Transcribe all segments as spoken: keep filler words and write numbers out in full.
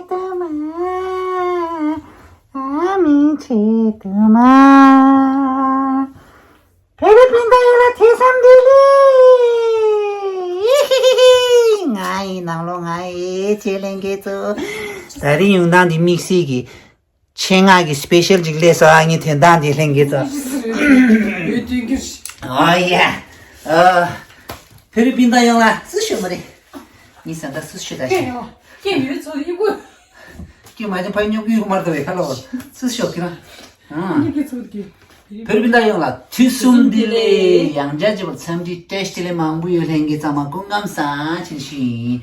དུ་མ། ཨ་མི་ཆེ་དུ་མ། བོད་རིགས་སྤུན་ཟླ་ཡོངས་ལ་ཐུགས་བསམ་བདེ་ལེགས། ང་ཡི་ནང་ལོ་ང་ཡི་ཆེད་ལས་འགན་ཚོ། ད་རིང་ཡོང་སྟངས་འདི་དམིགས་བསལ་གྱི་ཆེད་མངགས་ཀྱི་སི་པེ་ཤལ་ཅིག་སླེབས་སོང་། ཨ་ནི་དོན་དག་འདི་ལྷན་རྒྱས་ཚོ། ཡོད་དུས་ཀྱི། ཨོ་ཡ། ཨ། བོད་རིགས་སྤུན་ཟླ་ཡོངས་ལ་སུ་ཤོད་མ་རེད། ངའི་བཟའ་ཟླ་སུ་ཤོད་ད་ཤོད། སྐད་ཡོད་ཚོ་ཡིན་པོ། སྐད་མ་བྱུང་ཕ་ཉོབ་ཀྱི་ཡོད་མ་རེད་པས་ཁ་ལོ། སུ་ཤོད་ཀྱི་ན། ཨ། ངའི་སྐད་ཚོ་གི། བོད་རིགས་སྤུན་ཟླ་ཡོངས་ལ་དུས་གསུམ་བདེ་ལེགས། ཡང་བསྐྱར་བྱས་པར་འཚམས་འདྲི་བཀྲ་ཤིས་བདེ་ལེགས་མང་པོ་ཡོད། ལྷན་རྒྱས་ཚང་མ་སྐུ་ཁམས་བཟང་། བྱིན་ཤིང་།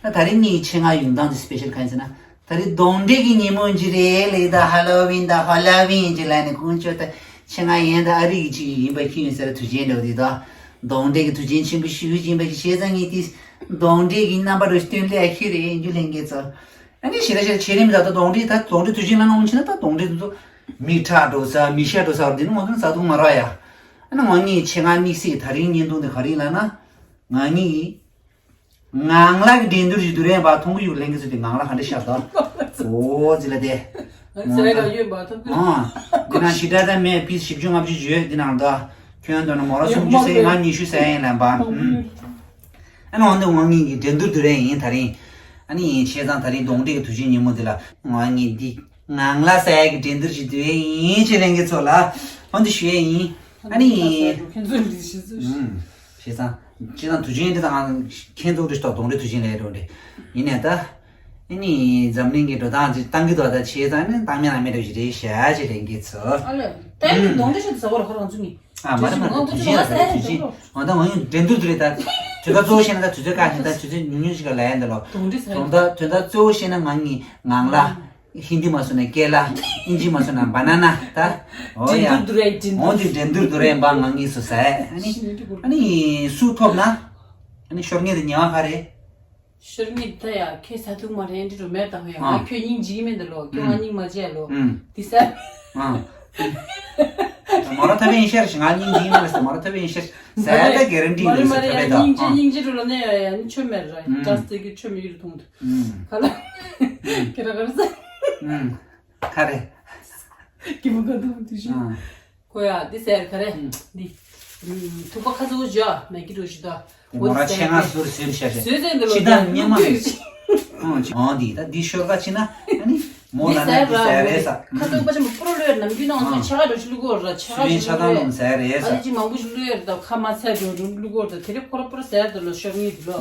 ད་ད་རིང་ངའི་ཆེད་མངགས་ཡོང་སྟངས་དེ་སི་པེ་ཤལ་གང་ཡིན་ཟེར་ན། ད་རེས་གདོན་འདྲེ་གི་ཉིན་མོ་ཅིག་རེད་ལེ། ད་ཧ་ལོ་ཝིན་ད་ཧོ་ལོ་ཝིན་ཅིག་ལ་ནི་ཀུན་སྤྱོད་ད་ཆེད་མངགས་ཡན་ད་ཨ་རི་གི་ཅིག་ཡིན་པ་ཁྱི་ཡིན་ཟེར་དུས་ཆེན་འདྲ་བོ་དེ་དང་གདོན་འདྲེ་གི་དུས་ཆེན་ཆེན་པོ་ཞིག་ཡིན་པ་ཞིག་བྱས་ཙང་ངས་དེ་གདོན་འདྲེ་གི་རྣམ་པ་རུ་སྟོན་ལས་ཁྱི་རེད་རྒྱུ་ལྷན་རྒྱས་ཚོ། ཨ་ནི་ཞེ་ར་ཞེ་ར་བྱེད་རིམ་ད་ད་གདོན་འདྲེ་ད་གདོན་འདྲེ་དུས་ཆེན་ལ་ནང་ཕྱིན་ན་ད་གདོན་འདྲེ་དེ་ཚོ་མི་ཁྲག་འགྲོ་ས་མི་ཤ་འགྲོ་ས་བར་དེ་ནི་ངོ་དོན་ཟ་འདུག་མ་ར་ཡ། ཨ་ནི་ངོ་ངས་ཆེད་མངགས་དམིགས་བསལ་གྱི་ད་རིང་བརྙན་ཐུང་དེ་ག་རེ་ཡིན་ལབ་ན། ང་གཉིས་ཀྱིས། ངང་ལག་གི་འགྲན་བསྡུར་ཞིག་བསྡུར་ཡས་པ་མཐོང་གི་ཡོད་ལྷན་རྒྱས་ཚོ་དེ་ངང་ལག་ག་འདྲ་ཤར་དོ། འོ་ཙི་ལ་དེ། ཟས་ལ་ཡོད་པ་ཐོབ་ཐུབ། ཨང་། འདི་ན་ཞི་དྲག་དང་མེད་པིས་བཞི་བཅུ་ལྔ་བཅུ་བརྗོད་འདི་ནང་དོ། ཁྱོད་དོ་ན་མོ་ར་སུམ་ཅུ་ཟས་ང་ཉི་ཤུ་ཟས་ཡིན་ལན་པ། ཨ་ནི་འོན་ཏེ་ངོ་གཉིས་ཀྱི་འགྲན་བསྡུར་བསྡུར་ཡས་ཡིན་ད་རིང་། ཨ་ནི་བྱས་ཙང་ད་རིང་གདོན་འདྲེ་གི་དུས་ཆེན་ཉིན་མོ་འདི་ལ་ངོ་གཉིས་འདི། ངང་ལག་ཟས་ཀྱི་འགྲན་བསྡུར་ཞིག་བསྡུར་ཡས་ཡིན་ཆེད་ལྷན་རྒྱས་ཚོ་ལ། འོན་ཏེ་ཞུ་ཡས་ཡིན། ཨ་ནི། ཁྱེད་ཚོ་འདི་ཞིག་ཚོ་ཞིག་ཨུམ། བྱས་ཙང་། སྤྱིར་བཏང་དུས་ཆེན་འདི་དང་ཁྱེད་ཚོ་འདྲི་ཞིག་དང་གདོན་འདྲེ་དུས་ཆེན་ལས་འགྲོ་འདྲེ། ཡིན་ནས་ད། ཨ་ནི་འཛམ་གླིང་གི་འགྲོ་སྟངས་ཅིག་བཏང་གི་འདུག་ད་བྱས་ཙང་ནི་བཏང་མེད་ན་མེད་འགྲོ་ཞིག་རེད་ཤག་ཅེས་ལན་གྱི་ཚོ། ཨ་ལས། ད་ཡིན་གདོན་འདྲེ་ཞིག་ཟ་བར་ཁོ་རང་ཚོ་ནི། ཨ་མ་རེད་མ་རེད་དུས་ཆེན་ཡོད་རེད་དུས་ཆེན། འོ་ད་ང་ཡང་འགྲན་བསྡུར་དུ་རེད་ད། དུས་ཀ་གཙོ་བོ་བཤད་ན་ད་དུས་ཚོད་བཀག་ནས་ད་དུས་ཚོད་ཉུང་ཉུང་ཞིག་ལ་ལས་ཡིན་ད་ལོ། གདོན་འདྲེ་ཟ་ཡ། དོན་དག་དོན་དག་གཙོ་བོ་བཤད་ན་ང་གཉིས་ངང་ལ། ཧིན་དི་མ་སོང་ན་ཀེ་ལ། ཨིན་ཇི་མ་སོང་ན་བ་ན་ན་ད། འོ་ཡ། འགྲན་བསྡུར་དུ་རེད་འགྲན་བསྡུར། འོ་འདི་འགྲན་བསྡུར་དུ་རེད་འབའ་ང་གཉིས་སུ་ཟ། ཨ་ནི། ཨ་ནི་སུ་ཐོབ་ན། ཨ་ནི་ཤོར་ངེས་དེ་ཉེ་བ་ག་རེད། ཤོར་ངེས་ད་ཡ་ཁྱེད་ས་ཐུག་མ་རེད་འདྲི་རུ་མེད་དང་ཡ་ང་ཨ་ཁྱོད་སྙིང་རྗེ་གི་མེད་འདི་ལོ་ཁྱོད་ང་ཨུམ། སྙིང་མ་རྗེ་ལོ། ཨུམ། འདི་ཟ། ཨ། མ་ར་ཐབས་ཡིན་ཤར་ཞིག་ང་སྙིང་རྗེ་གི་མེད་ལ་ཟ་མ་ར་ཐབས་ཡིན་ཤར་ཟ་ད་གེ་རན་ཊི་མ་རེད་ཡིན་ཟ་མ་རེད་ཐབས་ཡ་ཡིན་ད། སྙིང་རྗེ་ཨ། སྙིང་རྗེ་རུ་ལ་ནས་ཡ་ཡ་ནི་ཆོ་མེད་ར་ཨུམ། ཀྲ་སི་ཏི་གི་ཆོ་མེད་ཀྱི་རུ་མཐོང་འདུག་ཨུམ། ག་ལ། ཁྱེད་རང་ག་རེ་ཟ། ཨུམ། ག་རེ། སྐྱིད་པོ་ག་འདུག་དུས་ཤིག་ཨ། ཁོ་ཡ་འདི་ཟེར་ག་རེ། ཨུམ། འདི། ཨུམ། ཐུག་པ་ཁ་ཚུགས་བྱོས་མེད་ཀྱི་འགྲོ་ཞིག་ད། འདི་མོ་ར་ཆེ་ང་ཟུར་ཟེར་ཤ་ཤ་ཟོས་ཟེར་འདི་ལོ་ཕྱི་ད་སྙེ་མ་ཟེར། ཨོ་འདི་ད་འདི་ཤོར་ག་ཕྱི་ན་ཨ་ནི་མོ་ལ་ན་འདི་ཟེར་རེད་ས། ཁ་ཚུགས་པ་ཆེན་པོ་པུ་རོ་ལོས་ནམ་རྒྱུན་ནང་ཚོ་ཆ་ག་འགྲོ་ཞིག་བླུག་གོ་ར་ཆ་ག་ཞིག་བླུག་ཡོད་ར། ཨ་ལི་ཅི་མང་པོ་ཞིག་བླུག་ཡོད་ར་ད་ཁ་མ་ཚད་འགྲོ་རུ་བླུག་གོ་ར་ད་དེ་རེ་ཁོ་ར་པུ་རོ་ཟེར་འདི་ལོ་ཤོར་ངེས་འདི་ལོ།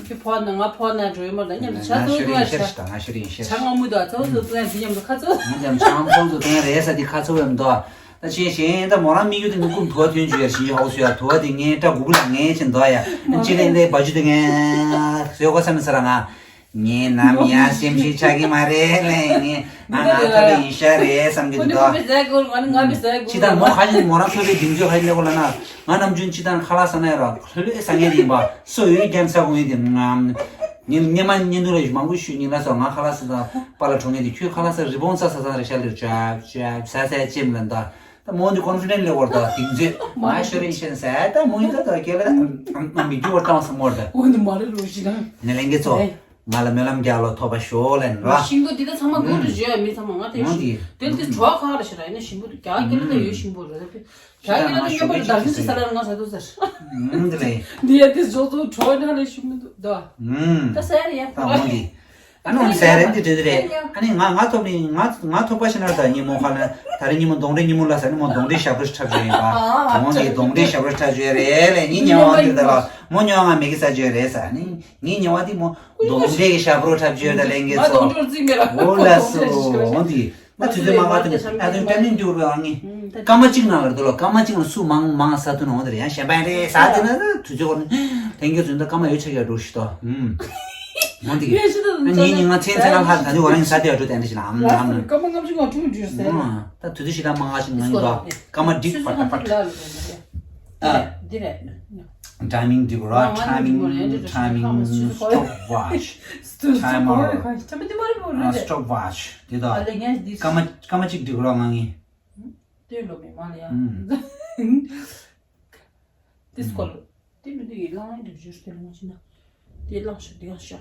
ཁྱོད་ཕོ་ན་ང་ཕོ་ན་འགྲོ་ཡོད་མ་ར་ད་མཉམ་དུ་ཆ་ཚུགས་གོ་ར་ཆ། ང་ཤོར་ཡིན་ཤར། ཆ་ང་མུ་དོ་ཚོ་ཚོ་ཚོ་ཡང་འདི་མཉམ་དུ་ཁ་ཚུགས། ང་ཅམ་ཆང་ཚོ་ཚོ་ཚོ་ཡང་རེད་ས་འདི་ཁ་ཚུགས་ཡོད་མདོ། ད་ཆེ་ཞེ་ད་མོ་རང་མི་ཡུལ་དུ་ནི་ཀུན་དུ་བ་ཐོན་བཅུག་ཡ་ཞིག་ཧོ་སུ་ཡ་དུ་བ་དེ་ངའི་སྐྲ་གུ་གུ་ལ་ངའི་ཆེན་དོ་ཡ། ཅི་ལེ་ལེ་བ་ཇུ་དེ་ངའི་སོས་གོ་ས་མི་ས་ར་ང་། ངའི་ནམ་ཡ་སེམས་ཤིག་ཆགས་ཀྱི་མ་རེད་ལེ་ངའི་ང་ང་ཐ་ལེ་ཡིན་ཤ་རེད་བསམ་གྱི་འདུག་དོ། ཅི་ད་མོ་ཁ་ཅིག་མོ་རང་ཚོ་བའི་སྡིངས་ཚོད་ཁ་ཅིག་ལེ་གོ་ལ་ན་ང་ནམ་རྒྱུན་ཅི་ད་ཁ་ལག་ཟ་ན་ཡ་ར་ལྷོད་ལྷོད་ཟ་ངེས་དེ་ཡིན་པ་སོ་ཡོད་རྒྱན་ས་གོ་ངེས་དེ་ང་། ངས་སྔོན་མ་བརྙན་ཐུང་ལ་མང་པོ་ཞུས་ཉིན་ལ་སོགས་ང་ཁ་ལག་ཟ་དང་པཱ་ལགས་གྲོངས་ངེས་དེ་ཁྱོད་ཁ་ལག་ཟ་རི་བོང་ཚ་ས་ས་རེ་ཤ་ལེར་ཅབ་ཅབ་ཟ་ཟ་ཅེམ་ལ་འདའ། ད་མོ་འདི་ཀོན་ཕི་ཌེན་ལེ་ཝལ་དང་གདིང་ཚོད་མ་ཤོར་རིན་ཤེན་ཟ་ད་མོ་ཡིན་ད་ད་ཁྱེད་ལ་ད་མི་རྒྱུ་བར་བཏང་སོང་མོར་ད། འོ་འདི་མ་རེད་རོ་ཞིག་ན། ནེ་ལེན་གེ་ཚོ། ང་ལ་སྨོན་ལམ་རྒྱག་ལོ་ཐོབ་པ་ཤོག་ལན་ར། ཤིང་བུ་འདི་ད་ཚང་མ་དགོས་རུ་བརྗོད་མི་ཚང་མ་ང་དེ་ཞིག་དེ་འདི་གྲོགས་ཁ་ར་ཤི་ར་ཡིན་ན་ཤིང་བུ་འདི་རྒྱ་སྐྱེ་ལ་ད་ཡོད་ཤིང་བུ་ར་ད། ད་ཡིན་ན་ཡོད་པར་བདག་འཛིན་ཟེར་ལ་ང་ཟ་དུ་ཟེར། འདི་ལས། འདི་ཡ་འདི་བཟོ་བཟོ་གྲོགས་ན་ལས་ཤི་མི་འདུག་ད། ད་ཟེར་ཡ། ད་འོང་འདི། ཨ་ནི་འོང་ཟེར་རེད་འདི་འདྲ་འདི་རེད། ཨ་ནི་ང་ང་ཐོབ་ནི་ང་ང་ཐོབ་པ་ཞིག་ན་ད་ཉིན་མོ་ཁ་ལ་ད་རེས་ཉིན་མོ་གདོན་འདྲེ་ཉིན་མོ་ལ་ཟེར་ནི་མོ་གདོན་འདྲེ་ཞབས་བྲོ་འཁྲབ་བྱས་ཡིན་པ། འོང་འདི་གདོན་འདྲེ་ཞབས་བྲོ་འཁྲབ་བྱས་རེད་ལས་ཉིན་ཉལ་བ་འདི་ད་ལ་མོ་ཉལ་བ་ང་མེ་གི་ས་བྱས་རེད་ཟེར་ནི་ཉིན་ཉལ་བ་འདི་མོ་གདོན་འདྲེ་གི་ཞབས་བྲོ་འཁྲབ་བྱས་ད་ལས་འགན་ཚོ། འོ་ལ་སོ་འོང་འདི། ད་དུས་ཚོད་མ་བཀག་དུས་ད་དུས་ཀྲ་ནིང་འགྲིག་རོགས་ཨང་ངས། སྐར་མ་གཅིག་ནང་ལ་འགྲོ་ལ་སྐར་མ་གཅིག་ནང་སུ་མང་མང་ཟ་ཐུབ་ན་འོང་དེ་རེད་ཡང་གཞན་པ་རེད་ཟ་དེ་ན་ད་དུས་ཚོད་འགོར་ནས་ལྷན་རྒྱས་ཚོ་ད་སྐར་མ་ཡོད་ཆགས་ཀྱི་འགྲོ་ཞིག་ཏོ། ཨུམ། འོང་དེ་གི། ད་ངའི་ཉིན་ང་མཚན་མཚན་ལ་ལྷག་ད་དུས་འོ་རང་ཡིན་ཟ་དེ་ཡ་འགྲོ་དེ་འདྲ་ཞིག་ལ་ཨམ་ཨམ། སྐར་མ་ལྔ་བཅུ་ང་དྲུག་འགྲོ་ཟེར། ད་དུས་ཚོད་ཞིག་ད་མང་ང་ཞིག་ང་ཡིན་ཏོ་སྐར་མ་འགྲིག་ཕ་ད་ཕ་ད། ཨ། འདི་རེད། ཊའི་མིང་འགྲིག་ར། ཊའི་མིང་ཊའི་མིང་སི་ཊོབ་ཝ་ཆི། ཊའི་མར། ཊའི་མར། ཨ། སི་ཊོབ་ཝ་ཆི་དེ་དག་སྐར་མ་སྐར་མ་གཅིག་འགྲིག་ར་ང་ངས། ལྟོས་ལོ་མི་མ་ལ་ཡ། ཨུམ། ཏིས་ཀོ་ལོ། ཏི་མི་འདི་ཡི་ལང་ཡི་འགྲིག་ཞུ་ཏི་ལོ་ང་ཅི་ན། ཏི་ལང་ཤོ་ཏི་ལང་ཤོ།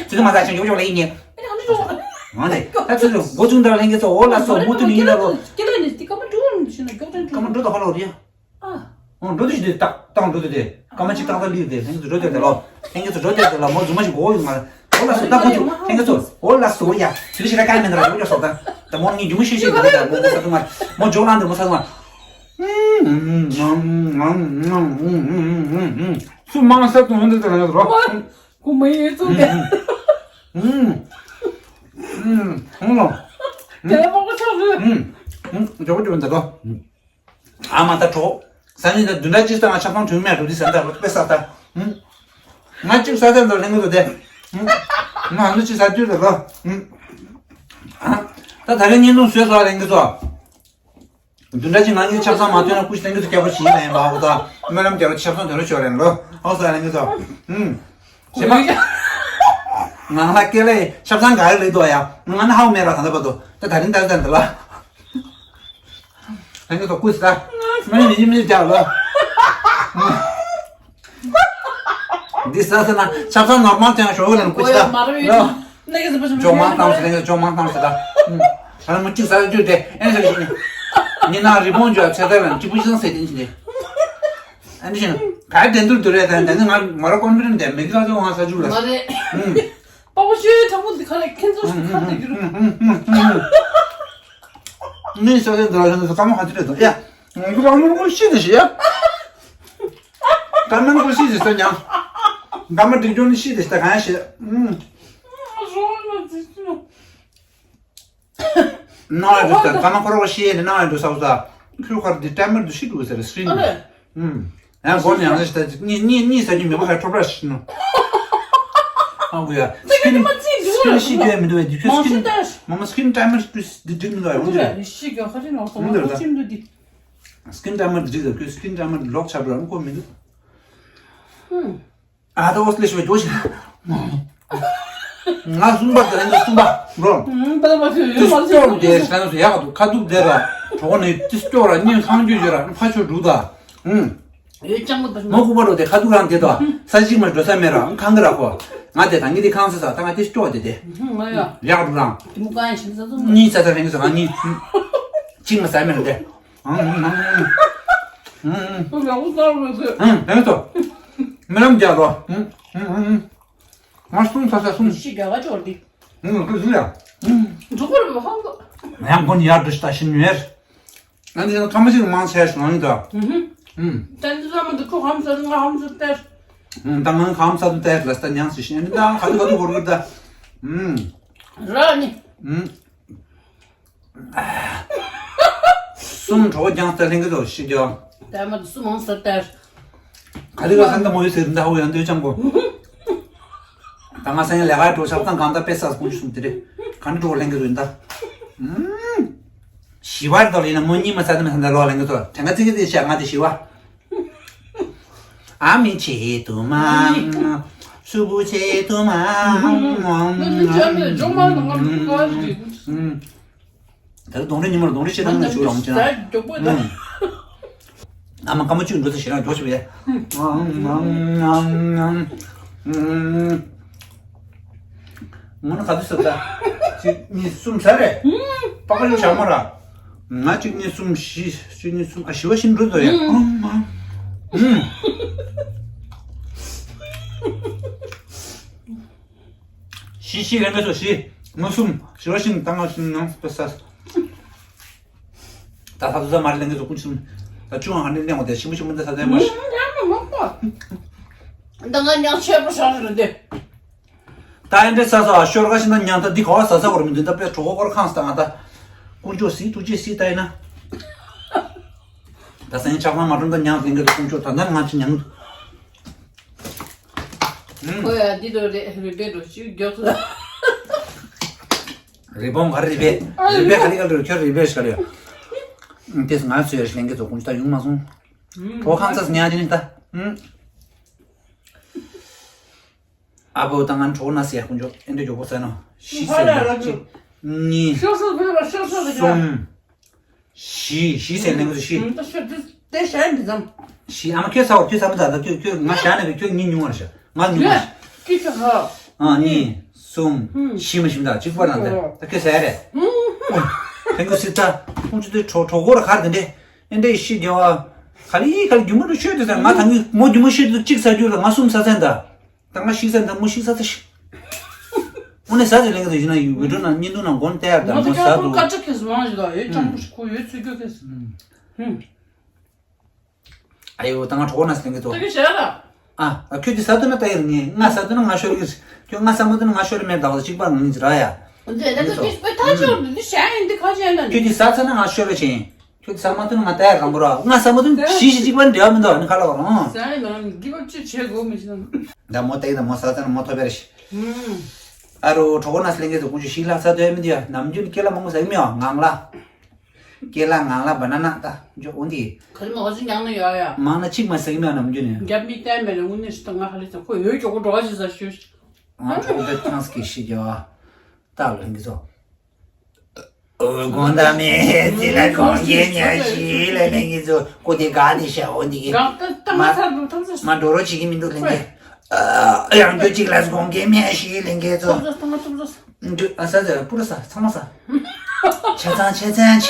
ཚིག་མ་ཟ་ཆང་ཡོག་ཡོག་ལ་ཡིན་ཉེ། ཨ་ནི་ད་ཚིག་འགོ་བཙུགས་འདྲ་ལྷན་རྒྱས་ཚོ། འོ་ལགས་སོ། མུ་མཐུད་ནས་ཡིན་ལ་རོ། སྐད་ལ་ནི་དེ་ཀ་མ་འགྲོ་ནི་ཤི་ན་མགྱོགས་དྲན་ཀ་མ་འགྲོ་ད་ཧ་ལོ་རེད། ཨ། འོ་འགྲོ་དུས་ཤི་དེ་ཏག་ཏག་འགྲོ་དུས་དེ་ཀ་མ་གཅིག་ཏག་ཏག་ལུས་དེ་ལྷན་རྒྱས་ཚོ་འགྲོ་དུས་དེ་ལོ། ལྷན་རྒྱས་ཚོ་འགྲོ་དུས་དེ་ལོ། མོ་རྫུན་མ་ཞིག་གོ་ཡོང་ང་། འོ་ལགས་སོ། ད་ཁོ་ཚོ་ལྷན་རྒྱས་ཚོ། འོ་ལགས་སོ་ཡ། དེ་ཤི་ར་ཀ་མེད་འདྲ་འགྲོ་ཡོང་སོ། ད་ད་མོ་ནི་རྒྱུ་མོ་ཤེས་ཤེས་འགྲོ་ད་མོ་མོ་ས་དུ་མ། མོ་འཇོག་ལང་དེ་མོ་ས་དུ་མ། སུ་མང་ས་དུ་འོན་དེ་དེ་ལ་ཡོད་རོ། ཁོ་མ་ཡིན་ཚོ་དེ། ཧུང་ལོ། དེ་ལ་མང་པོ་ཆགས་རེད། འཇོག་འཇོག་འདི་ལོ། ཨ་མ་ད་གྲོགས། ས་ནི་ད་བདུན་ཕྲག་གཅིག་ཙམ་ང་ཆབ་ཚང་དོན་མེད་འགྲོ་དུས་ཟ་འདྲ་རོ་དཔེ་ས་ད། ང་གཅིག་ས་ད་འདྲ་ལེན་གི་འདུག་དེ། ང་ཨ་ནུ་གཅིག་ས་དུས་ད་ལོ། ད་ད་རེ་བརྙན་ཐུང་བཟོས་སོ་ལེན་གི་ཚོ། བདུན་ཕྲག་གཅིག་ང་གཉིས་ཆབ་གསང་མ་ཐོན་ན་སྐུ་ཞིག་ལེན་གི་ཚོ་སྐྱ་བོ་ཞིག་ཡིན་ན་ཡིན་པ་ཧོ་ད། སྨོན་ལམ་རྒྱབ་པ་ཆབ་གསང་དོན་རོ་ཆོག་ལེན་ལོ། ཧོ་ས་ལེན་གི་ཚོ། ཞེ་མ། ང་ལ་སྐད་ལས་ཆབ་གསང་ག་རེ་ལས་དོ་ཡ། ང་ནི་ཧའོ་མེད་ར་ད་ལྟ་བར་དུ། ད་ད་རིང་ད་ད་འདི་ལ། ལྷན་རྒྱས་ཚོ་སྐུ་ཟ། མི་མི་མི་རྒྱག་ལ། འདི་ཟ་ཟ་ན་ཆབ་གསང་ནོར་མལ་ཅན་ཞོག་ལ་སྐུ་ཟ། ལོ། ཇོ་མང་བཏང་ཟེར་ལེན་ཇོ་མང་བཏང་ཟེར་ད། ཨ་མ་གཅིག་ཟ་རྒྱུ་དེ་ཨེ་ཟེར་ཞིག་ནི། ཉི་ན་རི་བོང་ཇོ་ཚེ་ད་ལ་གཅིག་པུ་ཅི་ཟེར་དེ་ཅི་ནི། ཨ་འདི་བཞིན་ག་དེ་འདུལ་དུ་རེད་ད། དེ་ནི་ང་མ་ར་ཀོན་ཕི་ཌེན་ཊི་དེ་མི་གི་ལ་ཇོ་མང་ཟ་རྒྱུ་ལ། མ་རེད། ཨུམ། པ་པོ་ཤོད་དྲང་པོ་འདི་ཁ་ལས་ཁྱེད་ཚོ་ཁ་དེ་གྱུར། ངས་ས་ཆ་འདི་ལ་ཡོང་དུས་སྐར་མ་ཧ་ཅི་རེད་དོ་ཡ། ང་ཚོ་སྐར་མ་ཀོ་ཤི་དེ་ཤི་ཡ། སྐར་མ་ཀོ་ཤི་དེ་ཤི་ཉང་། སྐར་མ་འགྲིག་འགྲོ་ནི་ཤི་དེ་ཤི་ད་གང་ཡ་ཤི། ཨུམ། ནང་ལ་འདུག་ཟེར་སྐར་མ་ཁོ་ར་བ་ཤི་ཡ་ནི་ནང་ལ་འདུག་ས་བ་ས། ཁྱོད་ཁར་འདི་ཊའི་མར་འདུག་ཤི་འདུག་ཟེར་སི་ཀི་རིན་ཨ་ལེ། ཨུམ། ཡང་སྒོ་ནས་ཡང་ཞིག་ད་གཉིས་གཉིས་གཉིས་ཟ་རྒྱུ་མེད་པ་ཧ་ཁྲོ་པྲ་ཞིག་ནོ། ཨང་གུ་ཡ། སི་ཀིན་སི་ཀིན་ཤི་རྒྱུ་ཡ་མི་འདུག་བས་འདི་ཁྱོད་སི་ཀིན་མ་མ་སི་ཀིན་ཊའི་མར་འདི་འགྲིག་མི་འདུག་ཡ་འོང་འདུག་ཡ། ཤི་ག་ཁ་ཅིག་ནོ་སོང་ང་ཁོ་ཅིམ་འདུག་འདི། སི་ཀིན་ཊའི་མར་འདི་འགྲིག་ཟེར་ཁྱོད་སི་ཀིན་ཊའི་མར་ལོག་ཆགས་འགྲོ་ཁོ་མི་འདུག་ཨ་ད་འོ་སི་ལེ་ཤི་བ་འགྱོ་ཞིག་ང་གསུམ་པ་དེ་རིང་གསུམ་པ་འགྲོ། ཨུམ། པ་ད་མ་ཁྱོད་ཡོད་མ་ཏིས་ཅོག་དེ་ཤ་ན་སུ་ཡག་ག་འདུག་ཁ་ཐུག་དེ་ར་གྲོགས་ནས་ཏིས་ཅོག་ར་གཉིས་ཁང་རྒྱུ་ཡོད་ར་ཕ་ཆོས་འགྲུག་ད། ཨུམ། ཡོད་ཅང་གོ་པ་མོ་ཀུ་པ་རོ་དེ་ཁ་ཐུག་རང་དེ་དོ་ས་གཅིག་མ་འགྲོ་ས་མེད་ར་ཁང་གི་ར་ཁོ། ང་དེ་ད་ངི་དེ་ཁང་ས་ས་ད་ང་ཏིས་ཅོག་དེ་དེ། ཨུམ། ང་ཡ། ཡག་འགྲུག་རང་། དེ་མོ་གང་ཡ་ཞིམ་ས་ཚོ་མ། གཉིས་ས་ས་རིང་ས་ང་གཉིས། གཅིག་མ་ས་མེད་ར་དེ། ཨང་ཨང་ཨང་། ཁོ་ཡག་པོ་ལྟ་བུ་ཟེར། ཨང་། ལེན་སོ། མི་རམ་རྒྱག་རོ། ཨང་ཨང་ཨང་། ང་གསུང་ས་ས་གསུང་། ཤི་རྒྱག་ག་ཅོར་འདི། ཨང་། ཁོ་གསུང་ཡ། འཇོག་པར་བ་ཧང་གོ། ཡང་ཁོ་ནི་ཡར་འགྲོ་ཤི་ད་ཤི་ཉུལ། ང་འདི་ན་ཁ་མ་ཞིག་མང་ཆེ་ཤི་ང་ཡིན་ད། ཨང་། ད་འདི་ལ་མ་འདི་ཁོ་ཧམ་ས་ང་ཧམ་ས་སྟེར། ཨང་། ད་ང་ཁ་ཧམ་ས་དུ་སྟེར་ལ་སྟ་ཉང་སི་ཤི་ཨ་ནི་ད་ཁ་དུ་ཁ་དུ་གོར་གི་ད། ཨང་། ར་ནི། ཨང་། གསུམ་གྲོགས་རྒྱང་ལྟ་ལྷན་གི་ཚོ་ཤི་རྒྱག་ད་མ་གསུམ་མང་ས་ལྟར། ག་དེ་ག་ས་འདི་མོ་ཡོད་ཟེར་འདི་ཧ་གོ་ཡང་འདོད་ཅང་གོ། ད་ང་སང་ཉིན་ལས་ཀ་འགྲོ་ཆབ་ཚང་གང་ལྟར་དཔེ་ས་སྤུངས་གསུམ་དེ་རེད། ག་འདྲ་འགྲོ་ལྷན་གི་ཚོ་ཡིན་ད། ཞི་བར་དོ་ལ་ཡིན་ན་མོ་གཉིས་མ་ས་དེ་མ་ས་འདི་ལོག་ལྷན་གི་ཚོ་དྲན་ག་ཚིག་གི་དེ་བཤད་ང་དེ་ཞི་བ། ཨ་མི་ཆེ་དུ་མ། སུ་བུ་ཆེ་དུ་མ། ནི་ཅན་ནི་ཇོ་མ་ནི་ང་མི་ག་རེ། ད་རེས་གདོང་རིས་ཉི་མར་གདོང་རིས་ཤེས་དང་ན་ཆུ་རང་ཅན། ཟ་མགྱོགས་པོ་དང་། ཨ་མ་སྐར་མ་བཅུ་འགྲོ་ཚེ་ཞེ་དྲག་མགྱོགས་ཤེས་པས། ང་ནི་ག་དུས་ཟ་ད། གཅིག་གཉིས་གསུམ་ཟ་རེད། པགས་པ་ཡོད་ཞག་མ་ར། ང་གཅིག་གཉིས་གསུམ་བཞི་གཅིག་གཉིས་གསུམ་ཨ་བཞི་བ་ཤིན་འགྲོ་དོ་ཡ། བཞི་བཞི་རེ་འགའ་ཚོ་བཞི། ང་གསུམ་བཞི་བ་ཤིན་ད་ང་གསུམ་ནང་པ་ས། ད་ས་དུ་ས་མ་རེད་ལེན་གི་ཚོ་ཀུན་གསུམ། ད་ཆུ་ཨ་ནི་ལེན་བ་དེ་ཤིང་མོ་ཤིང་མོ་འདི་ས་དེ་མ་ཤི། ད་ང་ཉག་ཆེ་པོ་ཤོར་རེད་འདི། ད་ཨེ་འདྲས་ཟ་ཟ་བ་ཤོར་ག་ཤི་ན་ཉང་ད་འདི་ག་བ་ཟ་ཟ་བར་མི་འདུག་ད་པས་གྲོགས་པོ་སྐོར་ཁང་སྟེང་ད། དཀོན་མཆོག་སི་ཐུགས་རྗེ་སི་ད་ཡིན་ན། ད་སེང་ཆགས་མ་མ་གྲོན་ད་ཉང་ལེན་གི་དཀོན་མཆོག་ད་ད་ང་ཅི་ཉང་། ཁོ་ཡ་འདི་དོ་རེ་རེ་པེ་འགྲོ་ཅིག་མགྱོགས་སོ། རི་བོང་ག་རི་བེ། རི་བེ་ག་རི་ག་རི་ཁྱོད་རི་བེ་ཤར་ཡོད། དེས་ང་ཚོས་ལེན་གི་ཚོ་དཀོན་མཆོག་ད་ཡོང་མ་སོང་། གྲོགས་ཁང་ཚ་ཉང་ཅི་ནི་ད། ཨ་བོ་དང་ང་གྲོགས་ན་ཟེར་དཀོན་མཆོག་ཨེ་འདྲ་མགྱོགས་པོ་ཟེར་ནོ། ཤི་ཧ་ཟེར་ལ་ནོ་ར་གཅིག་གཉིས། ཤོག་སོ་ཕེ་ར་ཤོག་སོ་ཕེ་ར། གསུམ། བཞི་བཞི་ཟེར་ནས་ངོས་སུ་བཞི། ད་ཤོག་དེ་དེ་ཤ་ཡིན་འདི་ཙམ། བཞི་ཨ་མ་ཁྱོད་ཚ་བོ་ཁྱོད་ཚ་མོ་ཚ་ད་ཁྱོད་ཁྱོད་ང་ཤ་ནས་ཁྱོད་གཉིས་ཉུང་བར་ཤ་ང་ཉུང་བར་ཤ། ཀི་ཁྱོད་ཧ། ཨ་གཉིས། གསུམ། བཞི་མ་བཞི་མ་ད་གཅིག་པ་ན་ད་ད་ཁྱོད་ཟ་ཡ་རེད། ཕན་གོ་སི་ཏྲ་ཁོང་ཚོ་དེ་གྲོགས་གྲོགས་གོ་ར་ཁར་དེ་འདྲས། ཨེ་འདྲས་ཤི་རྒྱ་བ། ག་ལི་ག་ལི་རྒྱུ་མ་འགྲོ་ཤོད་དེ་ཟེར་ང་ད་ངི་མོ་རྒྱུ་མ་ཤོད་དེ་གཅིག་ཟ་རྒྱུ་ལ་ང་གསུམ་ཟ་ཚན་ད། ད་ང་ཤི་ས་ད་མོ་ཤི་ས་ད་ཤི། དངོས་གནས་ཟ་ཟེར་ལེན་གི་ད་ཡིན་ན་ཡུ་བི་ཌིའོ་ནང་བརྙན་ཐུང་ནང་མགོ་ནས་བལྟ་ཡར་ད་མོ་ཟ་འདུག་ཀ་ཅག་གིས་མང་ཞིག་ད་ཡོད་ཅང་པོ་ཞིག་ཁོ་ཡོད་ཚུལ་རྒྱུ་ཁེ་སི། ཨ་ཡོ་ད་ང་གྲོགས་ན་ཟེར་ལེན་གི་ད་ད་གི་བྱས་ལ། ཨ་ཁྱོད་ཀྱི་ཟ་འདུག་ན་ད་ཡར་ངས་ང་ཟ་འདུག་ན་ང་ཤོར་གི་ཁྱོད་ང་ཟ་མ་འདུག་ན་ང་ཤོར་མེད་ད་གཅིག་པ་ངས་ར་ཡ། འདི་ད་གི་འདི་ད་ཆོག་འདི་ཤ་ཡིན་འདི་ཁ་ཅན་ན་ཁྱོད་ཀྱི་ཟ་ཚ་ན་ང་ཤོར་བ་ཆེན། ཁྱོད་ཟ་མ་ཐུབ་ན་ང་ལྟ་ཡ་གང་པོ་ར། ང་ཟ་མ་ཐུབ་ན་ཟ་བཞི་བཞི་གཅིག་པ་འབྲེལ་བ་མི་འདུག་ཨ་ནི་ཁ་ལ་བ་རང་། ཟ་ཡ་ན་གི་བབ་ཅི་བྱེད་དགོས་མི་ཤེས་ན། ད་མོ་ཏེག་ད་མོ་ཟ་ཚ་ན་མོ་ཐོབ་པའི་རེ་ཞིག་ཨ་རོ་གྲོགས་ན་སླེང་གི་དུ་ཀུ་ཅུ་ཤི་ལ་ས་དོ་ཡ་མི་འདུག་ཡ། ནམ་རྒྱུན་ཀེ་ལ་མང་པོ་ཟ་གི་མི་ཡ་ངང་ལ། ཀེ་ལ་ངང་ལ་བ་ན་ན་ད་འཇོ་འོ་འདི། ག་ལི་མ་འོ་ཟི་ཉང་ན་ཡ་ཡ། མང་ན་གཅིག་མ་ཟ་གི་མི་ཡ་ནམ་རྒྱུན་ནས། རྒྱབ་མི་བསྟན་མེད་ལ་དངོས་གནས་ཤི་ད་ང་ཧ་ལི་ས་ཁོ་ཡོད་ཀྱོག་གོ་གྲོགས་ཞིག་ཟ་ཞུ། ང་གྲོགས་པའི་ཐང་སྐྱེ་ཤི་རྒྱ་བ། ད་ལོ་ཧིན་གི་ཚོ། ཨོ་དགོང་དག་མེད་ཟི་ལ་གོང་རྒྱལ་ཉ་ཤི་ལ་ལེན་གི་ཚོ་ཀོ་དེ་ག་དེ་ཤ་འོ་འདི་གི། གང་ལྟར་ལྟ་མ་ཚར་འདུག་ཐམས་ཅད། མ་འགྲོ་རོགས་བྱེད་ཀྱི་མི་འདུག་ལེན་གི། ཨ་ཡང་འདོད་ཅིག་ལ་གོང་རྒྱལ་ཉ་ཤི་ལེན་གི་ཚོ། ཐམས་ཅད་ཐམས་ཅད་ཐམས་ཅད། འདུག་ཨ་ས་ཟེར་པུ་ར་ས་ཚང་མ་ས། ཆ་ཚང་ཆ་ཚང་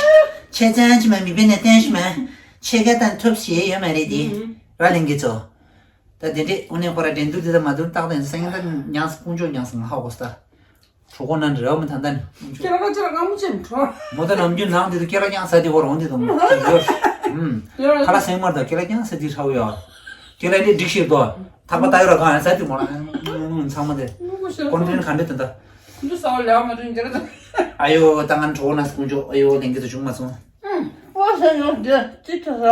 ཆ་ཚང་ཆི་མ་མི་བེད་ནས་བསྟན་ཤི་མ། ཆེ་ག་དང་ཐོབ་ཤེས་ཡོད་མ་རེད་དེ། ར་ལེན་གི་ཚོ། ད་དེ་འདྲས་དངོས་གནས་ཁོ་ར་འགྲན་བསྡུར་དེ་ད་མ་འདུག་ཏག་ཏག་ཡིན་སང་ཉིན་ད་ཉངས་ཀུང་ཅོ་ཉངས་ང་ཧ་གོ་སྟ། གྲོགས་པོ་ནང་རེ་བ་མི་ཐང་ད་ནི། ཁྱེད་རང་ཁྱེད་རང་སྐམ་པོ་ཅན་གྲོགས། མོ་ད་ནམ་རྒྱུན་ནང་དེ་དུ་ཀེ་ལ་ཀྱང་ས་དེ་བོ་རོང་དེ་དང་། ཁ་ལ་སེང་མར་ད་ཀེ་ལ་ཀྱང་ས་དེ་ཧྲ་བོ་ཡ། ཀེ་ལ་དེ་སྒྲིག་ཤེས་དོ། ཐག་པ་ད་ཡོ་ར་གང་ཡང་ས་དེ་མོ་ལ་ཚང་མ་དེ། ཀོན་ཕྲེན་ཁ་འདྲེ་དེ་འདྲ། འདི་ས་བ་ལེགས་མ་རིན་ཀེ་ལ་ད། ཨ་ཡོ་ད་ང་གྲོགས་ན་ཀུང་ཅོ་ཨ་ཡོ་ལེན་གི་ད་བྱུང་མ་སོང་། ཨོ་ས་ཡོ་དེ་ཅི་ཐ་ས།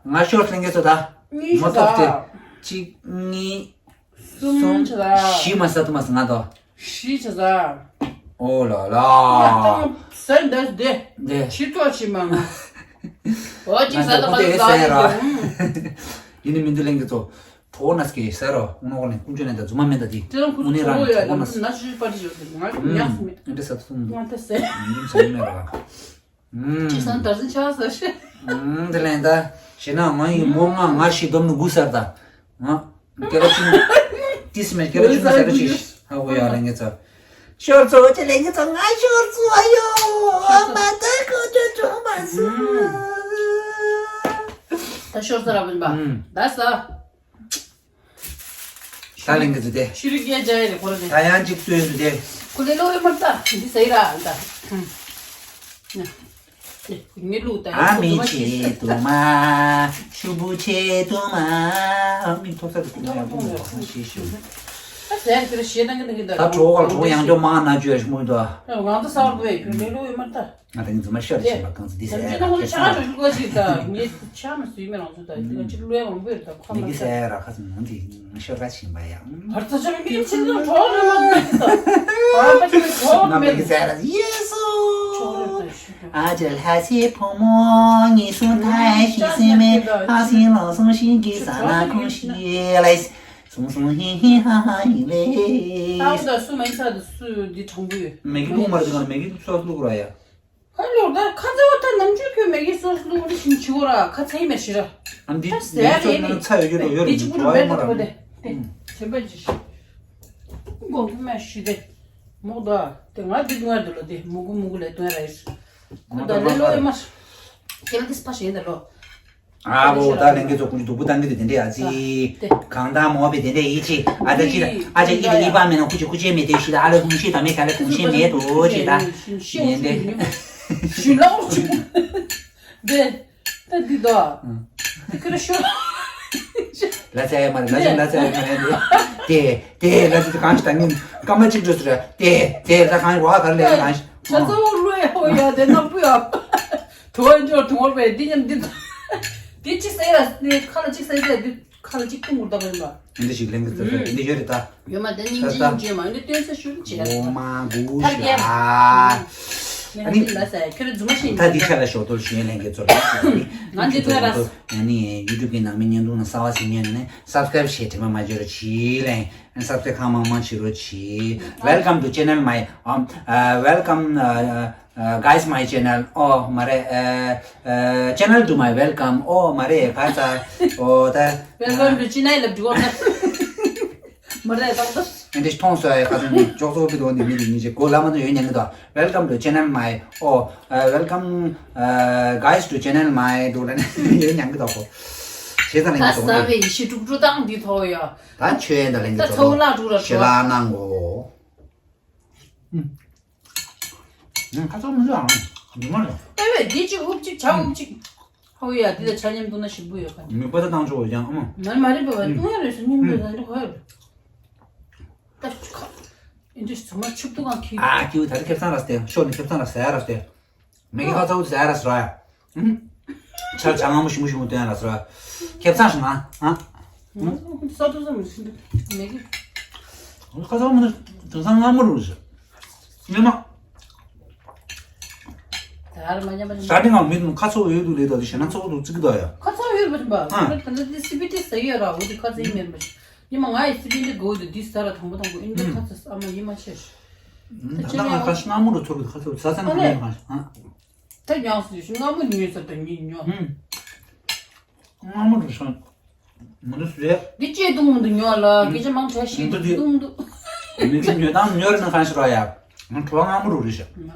ང་ཤོར་ལེན་གི་ཚོ་ད། གཉིས་མོ་ཐོབ་སྟེ། ས། གཅིག་གཉིས། གསུམ་གསུམ་བྱས་ཙང་། བཞི་མ་ཟ་ཐུབ་མ་ཟ་ང་དོ། བཞི་བྱས་ཙང་། ཨོ་ལ་ལ། ཟ་འདི་འདི། འདི། ཕྱི་ཐོག་ཕྱི་མ་ང་། འོ་གཅིག་ཟ་ཐུབ་མ་ཟ་ང་ཟ་ཡ་ར། ཡིན་ནི་མི་འདུག་ལེན་གི་ཚོ། གྲོགས་ན་སྐྱེ་ཟ་རོ་ཨུ་ནོ་གོ་ལེན་ཀུང་ཅོ་ནས་ད་རྫུན་མ་མེད་ད་དེ། དེ་རང་ཁུ་ཨུ་ནི་རང་གྲོགས་ཡ་གྲོགས་ན་ན་ཤི་པ་ཏི་ཡོད་དེ་ང་ཉག་མེད། འདི་ཟ་ཐུབ་མི་འདུག་ང་ད་ཟ། འདི་ཟ་ཡི་མེད་ར། ཅི་སང་དར་ཟིན་ཆགས་ཟེར་ཤེ། དེ་ལན་ད་ཞེ་ན་ང་ཡི་མོ་ང་ང་ཞིག་སྡོམ་ནི་དགུ་ཟེར་ད། ང་སྐད་ལ་ཅི་ཏིས་མེད་སྐད་ལ་ཅི་ན་ཟེར་ད་ཅི་ཧ་གོ་ཡ་ལ་ངེ་ཚ། ཤོར་ཚོ་ཅི་ལ་ངེ་ཚ་ང་ཤོར་ཚོ་ཨ་ཡོ་མ་ད་ཁོ་ཅོ་ཅོ་མ་སུ། ད་ཤོར་ཚོ་ར་བུན་པ་ད་ས། ད་ལེན་གི་འདུག་སྟེ། ཤི་རི་རྒྱལ་འཇའ་ཡི་རེད་ཁོ་ར་ནི། ད་ཡང་གཅིག་ལྟོས་འདུག་སྟེ། ཁོ་ལེ་ལོ་རེ་མར་ལྟ་འདི་ཟེར་ར་ལྟ། ངའི་ལུག་ད་ཨ་མི་ཆེ་དུ་མ། ཤུ་བུ་ཆེ་དུ་མ། ཨ་མི་ཐོབ་ས་དུ་ཀུ་ཡང་དུ་མ་ཤེས་ཤུ། ད་ཟེར་ཁྱོད་ཞེ་ན་གི་ན་གི་ད་གྲོགས་ག་གྲོགས་ཡང་ཅོ་མ་ན་ཅོ་ཡ་ཤི་མོ་ཡི་དོ། ང་ད་ས་བར་བས་ཁྱོད་ལེ་ལོ་ཡི་མར་ལྟ། ང་ད་ངི་རྫུན་མ་ཤར་ཕྱིན་པ་གང་ཚེ་འདི་ཟེར་ཡ་ར་ཁ་ཆག་ཆག་ལུག་ཅིག་ད་ངས་ཆག་མ་སུས་མེད་རང་ཚོ་ད་ང་ཅིག་ལོས་མང་པོ་ཡོད་ད་ཁ་མ་ད་ཟེར་ཡ་ར་ཁ་ཚེ་ནང་དེ་ཤོར་ཁ་ཕྱིན་པ་ཡང་། བར་ཚ་ཆ་མི་ཁྱིམ་ཆེན་ཚོ་གྲོགས་རེད་མ་ད་ད་བར་ཚ་ཆ་གྲོགས་རེད་མ་ད་ཟེར་ཡ་ཡེ་སོ། གྲོགས་རེད་ད་ཤོད་ད། ཨ་ཅེ་ལྷ་སའི་བུ་མོ་ངའི་སུ་ཐའི་ཤི་སེ་མེ་ཨ་སི་ལོ་སུ་ཤི་གི་ས་ན་ཁུང་ཤི་ལེ། སུང་སུང་ཧི་ཧི་ཧ་ཧ་ཡིན་ལེ། ད་འོ་ད་སུ་མ་ཡིན་ས་ད་སུ་འདི་དྲང་པོ་ཡོད། མེ་གི་ལུག་མར་དུ་གང་མེ་གི་སོ་ལུག་ར་ཡ། ཧ་ལོ་ད་ཁ་ཚ་བ་ད་ནམ་རྒྱུན་ཁྱོད་མེ་གི་སོ་ལུག་རི་ཞིང་ཆི་གོ་ར་ཁ་ཚ་ཡི་མེ་ཤི་ར། ཨ་འདི་ད་ཟེར་མེ་གི་སོ་རེད་ནི་ལུག་ཚ་ཡོད་ཀྱི་རོ་ཡོད་རེད་འདི་གཅིག་པུ་ལུག་ཨ་མ་ར། དེ་དེ་ཆེན་པོ་ཅི་ཤི། གོང་གི་མེ་ཤི་དེ་མོག་ད་དེ་ང་འདི་ང་འདི་ལོ་དེ་མུ་གུ་མུ་གུ་ལས་དོན་ར་ཡིས། ཁོ་ད་ལེ་ལོ་ཡི་མ་ཤི། ཁྱེད་ལ་དེ་སྤ་ཤི་ཡིན་ད་ལོ། ཨ་བོ་ད་ལེན་གི་ཚོ་ཀུན་གྱི་སྡུག་པོ་བཏང་གི་དེ་དེ་འདྲ་ཡ་ཙི། གང་ལྟར་མོ་བི་དེ་འདྲ་ཡིད་ཆེས་ཨ་ད་ཅི་ཨ་ཅག་ཡིད་ལ་ཡིད་པ་མེད་ན་ཁུ་ཆུ་ཁུ་ཆེ་མེད་དེ་ཤི་ད་ཨ་ལ་ཁུང་ཤེས་ད་མེད་ག་ལ་ཁུང་ཤེས་མེད་དོ་ཅེ་ད། ཡིན་ཏེ། ཞུ་ལོག་ཅུ། དེ་ད་འདི་དོ། དེ་ཁུ་ར་ཤོ། ལ་ཚ་ཡ་མ་རེད། ལ་ཚ་ལ་ཚ་ཡ་མ་རེད། དེ་དེ་ལ་ཚ་གང་ཞིག་ད་ངས་སྐར་མ་གཅིག་འགྲོ་ཟེར། དེ་དེ་ད་གང་ཞིག་བ་ག་རེ་ལས་གང་ཞིག་ཆ་ཚང་བློ་ཡ་ཧོ་ཡ་དེ་ནག་པོ་ཡ། དུ་བ་འཇོག་དུ་བ་བས་འདི་མཉམ་འདི་འདི་གཅིག་ཟེར་ཡ་འདི་ཁ་ལ་གཅིག་ཟེར་ཡ་འདི་ཁ་ལ་གཅིག་ཐུང་ངུར་ད་བས་མ། འདི་ཞིག་ལེན་གི་ཚོད་ཚོད་འདི་ཡོད་རེད་ད། ཡོད་མ་དེ་སྙིང་རྗེ་སྙིང་རྗེ་མ་འདི་སྟོན་ས་ཤུལ་བྱས། ཨོ་མ་གུ་ཐར་རྒྱལ། ཤ། ཨ་ནི་ལ་ས་ཁྱོད་རྫུན་མ་ཤེས་ད་འདི་ཆ་ལ་ཞོག་ཏོལ་ཞུ་ཡན་ལེན་གི་ཚོད་ལ་ང་འདི་ཚོད་ར། ཨ་ནི་ཡུ་ཊུབ་གི་ནང་མི་བརྙན་ཐུང་ནང་གསར་བ་ཟིན་ཡོད་ན་ནི་སབ་སི་ཀ་རེབ་བྱེད་དྲི་མ་མ་བརྗོད་རོགས་གྱིས་ལེན། སབ་སི་ཀ་རེབ་གང་མང་མང་བྱེད་རོགས་གྱིས། Welcome to channel my um uh, welcome uh, uh, guys my channel. Oh མ་རེད། uh, uh, channel to my welcome. Oh མ་རེད་ག་ས། Oh ད། Welcome to channel of Duo. མ་རེད་ད་ད། ཨེ་འདྲ་མཐོང་སོང་ཡ་ཁ་སང་ཅོག་ཙོག་པི་དོ་འདི་མི་འདི་མི་ཅེ་གོ་ལ་མ་དོ་ཡོད་ཉན་གི་དོ། Welcome to channel my oh uh, welcome uh, guys to channel my དོ་ལ་ནི་ཡོད་ཉན་གི་དོ་གོ། བྱས་ཙང་ལ་ཉན་གི་དོ་གོ། ཁ་ས་བའི་ཡི་ཤི་དཀྲུག་དཀྲུག་བཏང་འདི་ཐོ་ཡ། ད་ཆོས་ཡན་ད་ལེན་གི་ད་ཚོ་ཚོ་ལ་དཀྲུག་ར་ཤི་ལ་ནང་གོ། ཁ་ཚོ་མི་འདུག་ཨང་། འདི་མ་རེད། ཨེ་ཝེ་འདི་གཅིག་ཨུབ་གཅིག་ཇ་ཨུབ་གཅིག་ཧོ་ཡ་འདི་ལ་ཆ་མཉམ་བཏུང་ན་ཞིམ་པོ་ཡོད་ག། མི་པ་ད་བཏང་ཆོག་ཡང་ཨ་མ། མ་མ་རེད་པ་བ་བཏུང་ཡ་རེད་ཟེར་སྙིང་འདོད་ཟ་འདི་ཧོ་ཡ་རེད། ད་ཁ་ཨེ་འདྲ་ཟ་མ་ཆུབ་ཏུ་གང་ཁྱི། ཨ་ཁྱི་ད་ཁེབས་ཚང་ར་སྟེ་ཤོ་ནི་ཁེབས་ཚང་ར་ཟ་ཡ་ར་སྟེ། མེ་གི་ཁ་ཚ་བོ་ཟ་ཡ་ར་ཟ་ཡ། ཆར་ཆ་ངང་མོ་ཞིམ་པོ་ཞིམ་པོ་སྟོན་ཡ་ལ་ཟེར་བ། ཁེབས་ཚང་ཞིག་ང་ཨ། ས་ཐོ་ས་མི་ཤིན་ཏུ་མེད་གི། ཁ་ཚང་མི་དེང་སང་སྔ་མོ་རུ་ཞིག་ཉི་མ། ད་ར་མ་ཉམས་པ་ཉམས། ས་ནི་ང་མི་དུ་ཁ་ཚོ་ཡོད་དུ་ལས་ད་དུ་ཞེ་ན་ཚོ་དུ་བརྩི་གི་ད་ཡ། ཁ་ཚང་ཡོད་པ་ཅིན་པ། ཨ། ད་ལྟ་དེ་སི་པི་ཏི་ཟ་ཡོད་ར་འོ་དེ་ཁ་ཚང་ཡིན་མེད་པ། ཉི་མ་ང་ཡི་སི་པི་ཏི་གོ་དུ་དེ་ཟ་ར་དང་པོ་དང་པོ་ཨིན་དེ་ཁ་ཚང་ཨ་མ་ཡིན་མ་ཆེ། ད་ལྟ་ང་ཁ་སྔ་མོ་རུ་ཚོར་གི་ཁ་ཚོ་ཟ་ས་ན་ཁ་ཡོད་ཁ་ཨ། ད་ཉག་སུ་ཞུ་སྔ་མོ་ཉོས་ཟེར་ད་ཉིད་ཉོ། ཧུམ། སྔ་མོ་རུ་ཤོང་། མི་འདུག་ཟེར། འདི་ཅེས་བཏུང་མི་འདུག་ཉོ་ལ་སྐད་ཆ་མང་དྲགས་ཤིག་འདུག་འདི་བཏུང་འདུག་མི་འདུག་ཉོ་དང་ཉོ་རེ་ན་གང་ཞིག་ར་ཡ། ང་བྲོ་བ་སྔ་མོ་རུ་རེ་ཤ།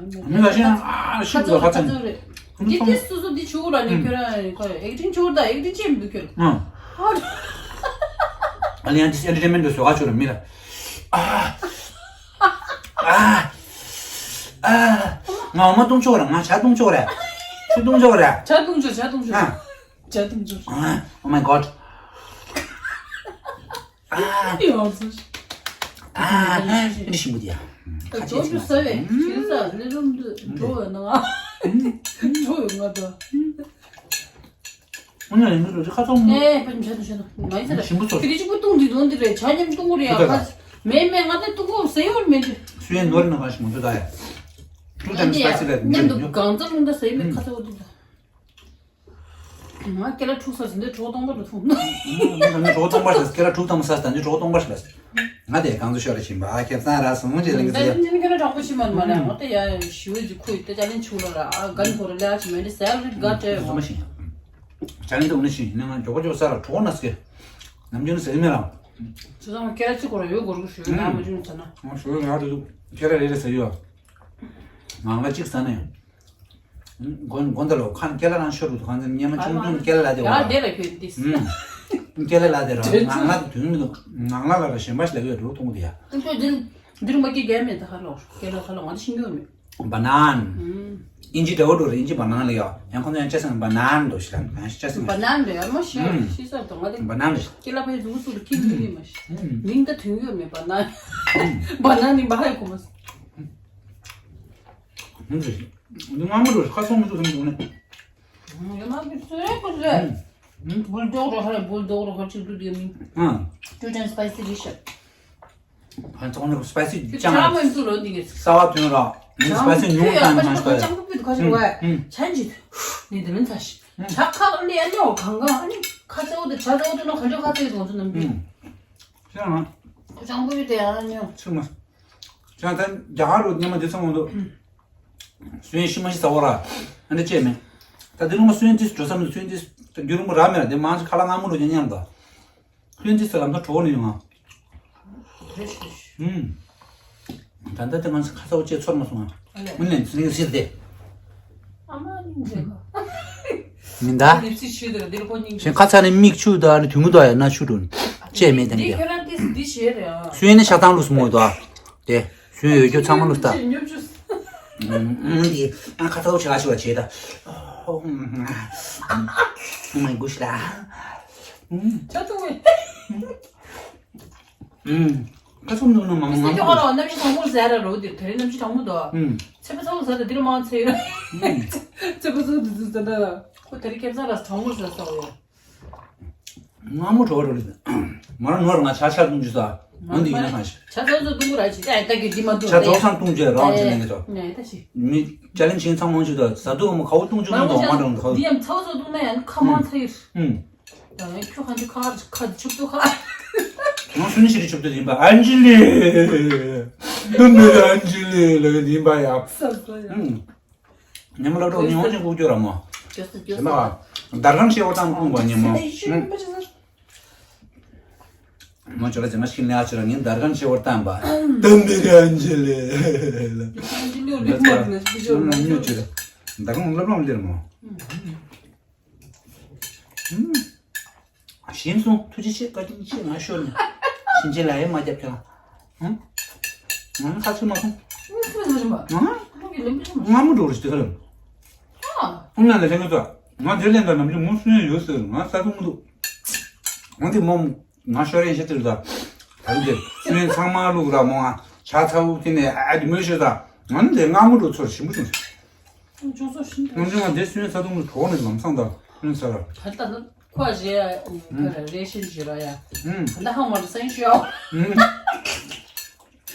མི་ལ་ཤེས་ཨ་ཤི་ཁ་ཚོ་ཁ་ཚོ་རེད། འདི་ཅེས་སུ་སུ་འདི་ཆུ་ར་ནི་ཁྱོད་ར་ཁོ་ཨེག་ཊིང་ཆུ་ར་ད་ཨེག་ཊིང་ཅེས་མི་འདུག་ཁྱོད། ཨ་ལི་ཡང་འདི་ཨེན་ཊར་ཊེན་མེན་ཊི་བཟོ་ག་ཆུ་ར་མི་ལ། ཨ་ཨ་ཨ་ང་འོ་མ་བཏུང་ཆོག་ར་ང་ཇ་བཏུང་ཆོག་ར་ཆུ་བཏུང་ཆོག་ར། ཇ་བཏུང་ཆོག་ཇ་བཏུང་ཆོག་ཨ། ཇ་བཏུང་ཆོག་ཨ། Oh my god. ཨ། ཡོང་སོང་། ཨ། འདི་ཞིམ་པོ་འདི་ཡ། ད་ཇོ་ཇོ་ཟ་བས་ཁྱེད་ས་ལས་རུམ་དུ་འགྲོ་ཡོད་ན་ང་འགྲོ་ཡོད་ང་ད། ཨ་ནི་ལས་འགུལ་རོ་ཁ་ཚོང་མོ། ཨེ་ཕ་ཉིན་ཆ་དུ་ཆ་དུ་མ་ཡིན་ས་ར། ཞིམ་པོ་ཚོ། ཁྱེད་རི་གཅིག་པུ་བཏུང་འདི་བཏུང་འདི་རེད་ཇ་མཉམ་བཏུང་གོ་རེད་ཡ་ཁ། མེད་མེད་ང་ད་བཏུང་གོ་ཟེར་ཡོད་མེད་འདི། སུའི་ནོར་ན་གང་ཞིག་མ་འདུག་ད་ཡ། ཊུ་ཊའིམ་སི་སི་པའི་སི་ལེབ་མཉམ་དུ་གང་ཚ་ལུང་ད་ཟེར་མེད་ཁ་ཚ་བོ་འདི་ད། ང་སྐེ་ལ་འཁྲུག་ས་ཟིན་ཏེ་གྲོགས་སྟོང་པ་རུ་ཐུག་ན། ང་ད་ནི་གྲོགས་སྟོང་པ་ཞིག་ལ་སྐེ་ལ་འཁྲུག་དམ་ས་ད་ནི་གྲོགས་སྟོང་པ་ཞིག་ལ། ང་དེ་གང་ཚོ་ཤོར་རེ་ཕྱིན་པ་ཨ་ཁེབས་ཚང་ར་སོང་ཅེས་ལེན་གི་ཟེར། ད་ནི་ཁྱོད་ར་དྲག་པོ་ཕྱིན་མ་མ་ལ་ང་ད་ཡ་ཞུ་ཅི་ཁུ་ད་ཅ་ལེན་ཆུ་ལ་ར་ཨ་གན་ཁོ་ར་ལ་ཅི་མེད་དེ་སེལ་རི་ག་ཏེ། ཟོ་མ་ཤིན། ཅ་ལེན་དུ་ནི་ཤིན་ནི་ང་མགྱོགས་པོ་མགྱོགས་ས་ར་གྲོགས་ན་སྐེ། ནམ་རྒྱུན་ཟེར་མེད་ར། ཚོ་ཚང་སྐེ་ལ་ཅི་ཁོ་ར་ཡོད་གོ་རུ་ཞུ་ཡོད་ན་མ་རྒྱུན་ཚ་ན། ང་ཞུ་ཡོད་ང་དུ་སྐེ་ལ་རེ་རེ་ཟེར་ཡོད། ང་ང་གཅིག་ས་ནས། མགོན་མགོན་ད་ལོ་ཁ་སྐེ་ལ་རང་ཤོར་རུ་ཁང་ཚན་སྙེ་མ་ཆུང་ཆུང་སྐེ་ལ་ལ་དེ་བ། ཡ་དེ་ལ་ཁྱོད་འདི། སྐེ་ལ་ལ་དེ་ར་ངང་ལ་དུས་མི་འདུག་ངང་ལ་ལ་ར་གཞན་པ་ཞིག་ལ་ཡོད་འགྲོ་གཏོང་གི་ཡ། ཁྱོད་འདི་འདི་རུ་མ་སྐྱེ་རྒྱ་མེད་ད་ཧ་ལོ་སྐེ་ལ་ཧ་ལོ་ང་ཚོ་ཤིང་གི་མེད། བ་ནན། ཨིན་ཇི་འདྲ་བོ་འགྲོ་རེད་ཨིན་ཇི་བ་ནན་ལ་ཡ་ཡང་ཁོང་ཚོ་ཡང་ཅ་སང་བ་ནན་འགྲོ་ཞིག་ལ་ཡང་ཅ་སང་བ་ནན་འགྲོ་ཡ་མ་ཤི་ཤི་ས་དང་ང་དེ་བ་ནན་རེད། སྐེ་ལ་ཕ་ཡི་ཟུག་ཟུག་ལ་ཁྱི་ཁྱི་ཡི་མ་ཤི་མིང་ད་དུས་ཡོད་མེད་བ་ནན། བ་ནན་ནི་བ་ཧ་ཡི་གོ་མ་སོང་། ཨུམ། འདི་སྔ་མོ་རུ་ཁ་སང་མི་འདུག་ཐང་འདུག་ནས། ཡོད་མ་གི་སུ་རེད་ཁོ་ཟེར། ཨུམ། བུལ་ཌོག་རོ་ཧ་རེ་བུལ་ཌོག་རོ་ཧ་ཅིག་འདུག་དེ་མིན། ཨ། ཊུ་ཊའིམ་སི་པའི་སི་ཌི་ཤ། ཨ་ཙོག་ནས་སི་པའི་སི་ཅང་། ཆ་མ་འདུག་ལོ་འདི་གི། སྲ་བ་ཐོན་ར། ངས་སི་པའི་སི་ཉུང་ཙམ་མ་ཤ། ཅང་པོ་པི་དུ་ཁ་ཅིག་བ། ཨུམ། ཆན་ཅི། ནི་དེ་མིན་ཚ་ཤི། ཆ་ཁ་ལི་ཨ་ཉོ་གང་གང་ཨ་ནི་ཁ་ཚ་བོ་དེ་ཆ་ཚ་བོ་དེ་ནོ་ཁ་ལི་ཁ་ཚ་བོ་དེ་ང་ཚོ་ནམ་རྒྱུན། ཨུམ། ཤ་ང་། ཁོ་ཅང་པོ་པི་དེ་ཨ་ཉོ། ཚུགས་མ། ཅང་ད་རྒྱ་གར་རུ་ཉི་མ་འདི་ཚང་མ་འདུག་སུན་ཤི་མ་ཤི་ཟ་བོ་ར། ཨ་འདྲ་བྱས་མེད། ད་འདི་རུ་མ་སུན་ཏིས་འགྲོ་ས་མི་འདུག་སུན་ཏིས་ད་རྒྱུ་རུ་མ་ར་མེད་ར་དེ་མང་ཆེ་ཁ་ལག་སྔ་མོ་རུ་ཉན་ཉམ་ད། སུན་ཏིས་ལམ་ཐག་གྲོགས་ནས་ཡོང་ང་། རེད་ཤི་ཤི། ཨུམ། ད་ལྟ་དེ་ང་ཚོ་ཁ་ཚ་བོ་ཅེས་ཚོར་མ་སོང་ང་། ཨ་ལས། མི་ལན་ཚི་ལིང་ཟིར་དེ། ཨ་མ་ནིང་ཟེར་ག་མིན་ད། ལིབ་སི་ཆུ་དེ་འདིར་ཁོ་སྙིང་ཤེས་ཁ་ཚ་ནས་མིག་ཆུ་དང་ནི་དུང་གུ་དང་ཡ་ན་ཆུ་འགྲོ་ནི་ཅེས་མེད་དེ་འདི་ནི་ཁྱོད་རང་ཏིས་འདི་བྱེད་རེད་ཨ། སུན་ནི་ཤ་ཐང་ལུས་མོ་དང་དེ་སུན་ཡོད་རྒྱུ་ཚང་མ་ལུས་ད། ཉོབ་ཆུ། འདི་ང་ཁ་ཚ་བོ་ཆེ་ལ་ཆུ་ལ་བྱེད་ད། ཨོ་མའི་གུ་ཤི་ལ། ཆ་ཐུང་བས། ཁ་ཚུམ་འདུག་ན་མ་མ་ང་ཚོ་ཁ་ལ་གནམ་གཤིས་གྲང་མོ་ཟེར་ར་རོ་དེ་དེ་རིང་གནམ་གཤིས་གྲང་མོ་འདུག་ཚད་པ་ཚ་བོ་ཟེར་ད་དེ་རིང་མང་ཚད་ཡོད། ཚད་པ་ཚ་བོ་དེ་ཚོ་ཟེར་ད་ཁོ་དེ་རིང་ཁེབས་ཚང་ལ་གྲང་མོ་ཟེར་ས་ཡོད། སྔ་མོ་གྲོགས་རོགས་ལི། མ་ར་ནོར་ང་ཆ་ཆ་ལྟུང་རྒྱུ་ས། འོན་ཏེ་ཡིན་ན་གང་ཞིག་ཆ་ཚང་ཚོ་ལྟུང་ར་ཅིག་ཨ་ད་གི་འདི་མ་ལྟུང་ཆ་རྫོགས་སང་ལྟུང་རྒྱུ་རང་ཅི་ནས་ངེས་ཚོ། ནས་ད་ཤི། མི་ཅ་ལན་ཆེན་ཚང་མང་ཆུ་ད་ཟ་དུ་མ་ཁའོ་ལྟུང་རྒྱུ་མ་གཏོང་མ་གཏོང་ཁའོ། འདི་ཡང་ཚ་བོ་ཚོ་ལྟུང་ན་ཡང་ཁ་མང་ཚ་ཡིར། ཧུམ། ད་ཡང་ཁྱོད་གང་ཅི་ཁ་ཁ་ཆུབ་ཏུ་ཁ། ང་སུན་ཤི་རི་ཆུབ་ཏུ་ཡིན་པ་ཨན་ཇི་ལི། ལུམ་མེ་ཨན་ཇི་ལི་ལ་ཡིན་པ་ཡ། ས་ས་ཡ། ཧུམ། ཉི་མ་སློབ་གྲོགས་ཉི་ཧོང་ཅིག་སྒུག་རྒྱུ་ར་མོ། ཇོ་སི་ཇོ་སི། ཟེར་ན། དར་གང་ཤེས་བ་དང་ཀུང་བ་ཉི་མོ། ཨུམ། མོ་ཅོ་ལ་ཟེར་ན་ཤིན་ལེ་ཨ་ཅོ་ལ་ངས་དར་གང་ཤེས་བ་དང་པ། དམ་པའི་རང་ཅི་ལེ། ཉོ་ཅོ་ལ། དར་གང་སློབ་གྲོགས་ལེར་མོ། ཨུམ། ཞིམ་སོང་། ཐུགས་རྗེ་ཆེ། བཀའ་དྲིན་ཆེ། ང་ཤོར་ནས་ཕྱིན་ཆད་ལ་ཡེ་མ་རྒྱབ་ཀྱང་། ཧུམ། ང་ཁ་ཚུར་མ་སོང་། ང་ཁ་ཚུར་མ་སོང་། ང་ང་མོ་འགྲོ་རེ་ཞིག་དེ་ག་རེད། ཨ། ཨུམ་ན་ལ་ལྷན་གྱི་ཚོ། ང་དེ་ལེན་དང་ནམ་རྒྱུན་མོ་སུན་ཡོད་ཟེར་ང་ས་ཐུག་མི་འདུག་ང་དེ་མོ་ང་ཤོར་ཡན་ཤེས་ཏེ་རེད་ད། ད་རུང་དེ་སུན་ཚང་མ་བླུག་ར་མོ་ང་ཆ་ཚ་བོ་དེ་ནས་ཨ་དེ་མོ་ཤོད་ད། ང་ནི་དེ་ང་མོ་འགྲོ་ཚོར་ཞིམ་པོ་བྱུང་། ཅུང་ཚོ་ཤིན་ཏུ། ང་ཚོ་ང་དེ་སུན་ས་ཐུག་མི་གྲོགས་ནས་ལམ་སང་ད་སུན་ས་ར། ད་ལྟ་ནི། ཁོ་རེ་རེ་ཤན་བྱེད་ར་ཡ། ད་ཧང་མ་རེ་སེང་ཤོ།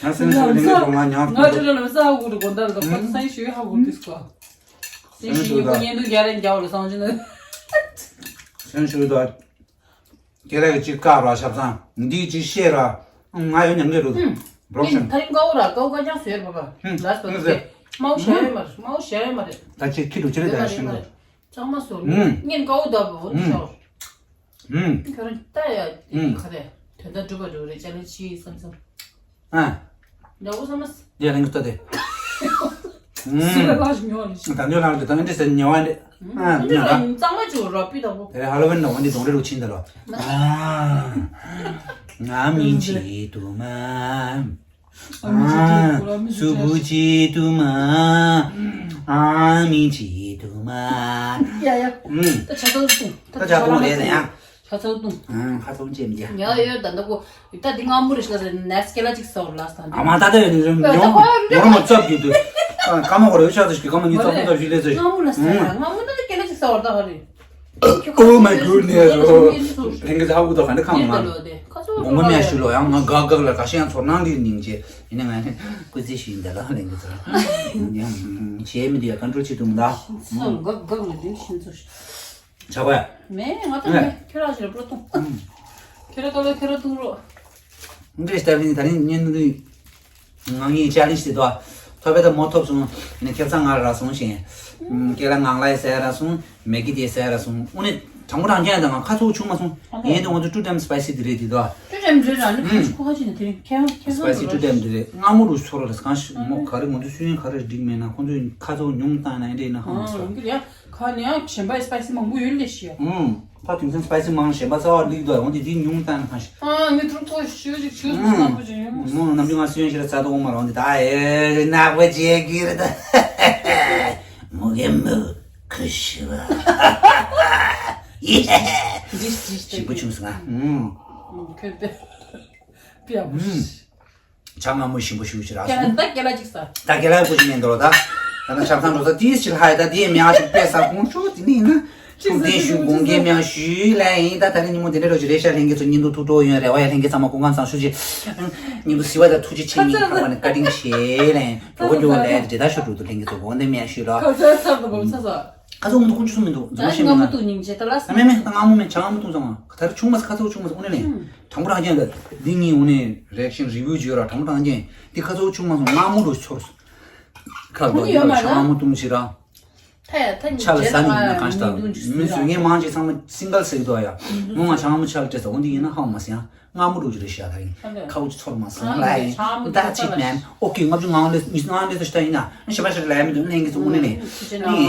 ང་སེང་ཤོ་ལིང་གི་ཐོག་ང་ཉང་ང་ཐུག་ཅི་ལ་ལ་ས་ཧ་གོ་རེ་གོ་ད་ལ་ཁོ་སེང་ཤོ་ཧ་གོ་དུས་ཁོ། སེང་ཤོ་ཡི་ཁོ་ཉན་དུ་རྒྱ་རེ་རྒྱ་བ་ལ་སང་ཅི་ན། སེང་ཤོ་ད། ཁྱེད་ར་གི་ཅིག་བཀག་ར་ཞབས་སང་འདི་ཅིག་བཤད་ར། ང་ཡོད་ཉམས་ལེ་རུ། ད་རིང་དཀའ་བོ་ར་དཀའ་བོ་ཀ་ཅང་ཟེར་བ་བ། ལ་སོ་ཟེར། མའོ་ཞ་ཡོད་མ་རེད་མའོ་ཞ་ཡོད་མ་རེད། ད་ཅིག་ཁྱི་རུ་ཅི་རེད་ད་ཤིང་རུ། ཚང་མ་སོ། ངན་དཀའ་བོ་ད་བོ་ཤོར། ཁྱོད་རང་ལྟ་ཡ་ཨེ་ག་རེ་དོན་དག་འགྲུབ་པ་འགྲུབ་རེད་ཅ་ལེ་ཕྱིའི་བསམ་བསམ། ཨ། འདྲ་བོ་བསམ་མ། དེ་ལན་གི་ལྟ་དེ། སུ་ལ་ལག་ཉོ་རེད་ཤི། ད་འདོད་ལག་དེ་ད་འདྲི་ཟེར་ཉེ་བ་འདྲི། ཨ་འདྲི་ཉོ་ལ། གཙང་མ་ཅིག་རོ་པི་ད་བོ། དེ་ཧ་ལོ་ཝིན་ན་འོན་ཏེ་གདོང་རེ་རུ་ཕྱིན་ད་ལོ། ཨ། ང་མིན་ཅི་དུ་མ། ཨ། སུ་བུ་ཅི་དུ་མ། ཨ་མི་ཅི་དུ་མ། ཡ་ཡ། ཨུམ། ད་ཆ་ཚང་ཏུ། ད་ཆ་ཚང་ལས་ཟེར་ཡ། ཆ་ཚང་ཏུ། ཨ་ཁ་ཚང་ཅེ་མི་ཡ། ཡ་ཡ་ད་ད་གོ། ད་འདི་སྔ་མོ་རེ་ཞིག་ལ་ཟེར་ནས་སྐེ་ལ་ཅིག་ཟ་བར་ལ་སྟངས། ཨ་མ་ད་ད་ཡོད་ནི་རེད་ད་ཉོ། ད་ཁོ་ཡ་ཉོ་ར་མ་ཙབ་གི་དུ། ཨ་ཀ་མ་གོ་རེ་ཆ་ཚང་ཞིག་གི་ཀ་མ་ཉི་ཚབ་ཏུ་ཏབ་ཞིག་ལས་ཟེར། སྔ་མོ་ལ་ཟེར་ཡ་སྔ་མོ་ད་སྐེ་ལ་ཅིག་ཟ་བར་ད་ཧ་རེ། Oh my goodness. ལྷན་རྒྱས་ཚ་བོ་དོ་ག་འདྲ་ཁམས་ང་། དགོངས་པ་མེད་ཞུ་ལོ་ཡང་ང་དགའ་དགའ་ལ་ཁ་ཤས་ཡང་ཚོར་སྣང་ལི་སྙིང་རྗེ་ཡིན་ན་ང་སྐུ་རྩེད་ཞུ་ཡིན་ད་ལ་ལྷན་རྒྱས་ཚོ། ཡང་བྱེད་མི་འདི་ཡ་ཀོན་ཊོལ་བྱེད་ཐུབ་མི་ད། ཚོ་དགའ་དགའ་ལ་འདི་ཤིན་ཚོ། བྱ་བ་ཡ། མེད་ང་ད་མེད་ཁྱོད་རང་ཞིག་ལ་པྲོ་ཏོང་། ཁྱོད་རང་ཏོ་ལ་ཁྱོད་རང་ཏུང་རོ། འདྲེ་ལྟ་བུ་ད་རིང་ཉིན་འདི། ང་ངའི་ཅ་ལེན་ཇི་དེ་དོ། ཐོབ་པའི་ད་མོ་ཐོབ་སོང་། ནི་ཁེབས་ཚང་ང་ར་སོང་ཞིང་། སྐེ་ལ་ངང་ལ་ཡི་ཟེར་ར་སོང་། མེ་གི་དེ་ཟེར་ར་སོང་། དངོས་གནས་དྲང་པོ་རང་རྐྱང་ཡང་ད་ང་ཁ་ཚོགས་བྱུང་མ་སོང་། ཡིན་དུས་ང་ཚོ་ཀྲུ་ཀྲམ་སི་པའི་སི་དེ་རེད་དེ་དོ། ཀྲུ་ཀྲམ་རེད་ར་ནི་ཁ་ཤས་ཁོ་ཁ་ཅིག་ནི་དེ་རིང་ཁེ་ཁེ་སི་པའི་སི་ཀྲུ་ཀྲམ་དེ་རེད། སྔ་མོ་རུ་ཚོར་ར་གང་ཞིག་མོ་ག་རེ་ང་ཚོ་སུན་ག་རེ་འགྲིག་མེད་ན་ཁོང་ཚོས་ཁ་ཚོགས་ཉུང་བཏང་ན་འདྲེ་ན་ཧང་མ་སོང་། ཁ་ནས་ཡང་གཞན་པའི་སི་པའི་སི་མང་པོ་ཡོད་ལས་ཤི་ཡ། ཨུམ། ད་དེང་སང་སི་པའི་སི་མང་གཞན་པ་རྩ་བ་ལིག་དོ་འོན་ཏེ་འདི་ཉུང་བཏང་ན་ཁ་ཤས། ཨ་ངས་ཐུག་ཐུག་ཞུ་ཅིག་ཞུ་ཟིག་ནག་པོ་ཅིག་ཡོད་མོ། མོ་ནམ་རྒྱུན་ང་སུན་ཞིག་ལ་རྩ་དོག་མ་རང་འདི་ད་ཨེ་ནག་པོ་བྱེད་ཀྱི་རེད་ད། མོ་གེ་མོ་ཁུ་ཤི་བ། ཡེ། ཞིམ་པོ་བྱུང་སོང་ང་། ཁོས་པེ་པེ་ཡག་པོ་ཞིག་ཇ་མངར་མོ་ཞིམ་པོ་ཞུ་ཞུ་ར་སོང་། ད་སྐེ་ལ་ཅིག་ཟ། ད་སྐེ་ལ་ཀུ་ཅི་མེད་འདོར་ད། ད་ན་ཆབ་ཚང་འགྲོ་ས་ཏིས་ཅིག་ཧ་ཡ་ད་དེ་མེ་ཨ་ཅིག་པེ་ས་ཁོང་ཆོ་དེ་ནི་ཡིན་ན། ཐུགས་རྗེ་ཞུ་དགོངས་འགལ་མེད་ཞུས་ལ་ཡིན་ད། ད་ནི་ཉིན་མོ་དེ་འདྲ་རོ་ཞིག་རེད་ཤག་ལྷན་རྒྱས་ཚོ་ཉིན་དུ་ཐུགས་སྤྲོ་ཡོང་རེ་བ་ཡ། ལྷན་རྒྱས་ཚང་མ་སྐུ་ཁམས་བཟང་ཤོག་ཅིག་ཉིན་དུ་གཟི་བ་ད་ཐུགས་རྗེ་ཆེ་ཉིན་ཁ་བ་ནི་བཀའ་དྲིན་ཆེ་ལ་ཡིན། གྲོགས་པོ་འགྱུར་བ་ལ་ཡིན་དེ་ད་ཤོ་དྲུག་ཏུ་ལྷན་རྒྱས་ཚོ་དགོངས་འགལ་མེད་ཞུས་ལ། ཁ་ཚ་ཚ་ད་གོམ་ཚ་ཚ། ཁ་ཚ་འུ་ཐུག་ཁུངས་ཆུ་སུ་མི་འདུག་ད་རྫུན་མ་ཤེས་མི་ང་མ་ན། ཐུག་སྙིང་རྗེ་ད་ལ་ས། མེ་མེ་ད་ང་མོ་མེ་ཆ་ང་མོ་ཐུག་ཚང་མ་ད་རེ་ཆུང་མ་ས་ཁ་ཚ་འུ་ཆུང་མ་ས་འུ་ནས་ལེན། དྲང་པོ་རང་རྐྱང་ད། འདི་གཉིས་འུ་ནས་རེག་ཤིན་རི་བིའུ་བརྗོད་ར་དྲང་པོ་རང་རྐྱང་། འདི་ཁ་ཚ་འུ་ཆུང་མ་སོང་ང་མོ་རུ་ཚོར། ཁ་འུ་ཚོ་ཡོད་ཡོད་ལ་ཆ་ང་མོ་ཐུག་ཞིག་ར། ད་ཡ་ད་ཉིན་ཆ་ལ་ཟ་ནི་ཡིན་ན་གང་ཞིག་ད། མི་བཟོས་ངན་མང་ཅིག་ཚང་མ་སིང་གལ་ཟེར་གི་འདུག་ཡ། མོ་ང་ཆ་ང་མོ་ཆ་ལ་སྤྲད་ས་འོ་འདི་ཡིན་ན་ཧ་མ་སི་ཡང་། སྔ་མོ་རུ་རེ་ཤ་ད་ཡིན། ཁ་བོ་ཅི་ཚོར་མ་སོང་ལ་ཡིན། ད་ཅིག་མེན། ཨོ་ཀེ་ང་ཚོ་ངང་ལས་ཉིས་ངང་ལས་སུ་ཤ་ཡིན་ན་ཤ་བ་ཤ་ལ་ཡ་མི་འདུག་ལེན་གི་ཚོ་དངོས་གནས་ནི།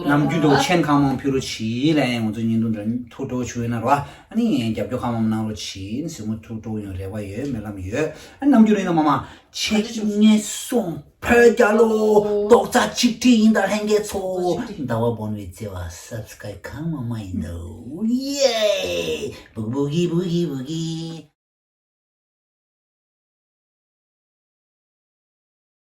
ནམ་རྒྱུན་དུ་ཆེན་ཁ་མང་ཕི་རུ་ཆི་ལ་ཡིན། ང་ཚོ་ཉིན་དུ་འདྲ་ཐུགས་སྤྲོ་ཆུ་ཡོད་ན་རོ། ཨ་ནི་རྒྱབ་སྐྱོར་ཁ་མང་གནང་རོ་ཆི་ནི་སེ་མོ་ཐུགས་སྤྲོ་ཡོང་རེ་བ་ཡོད་སྨོན་ལམ་ཡོད། ཨ་ནམ་རྒྱུན་རིང་ན་མ་མ་ཆེ་ངས་སོང་། བོད་རྒྱལ་ལོ། རྡོག་རྩ་ཆིག་སྒྲིལ་ཡིན་ད་ལྷན་རྒྱས་ཚོ། ཟླ་བ་བོན་པོའི་བརྩེ་བ་སབ་སི་ཀ་རའིབ་གང་མང་མང་ཡིན་འདུག་ཡེ། བུ་གི་བུ་གི་བུ་གི་བུ་གི།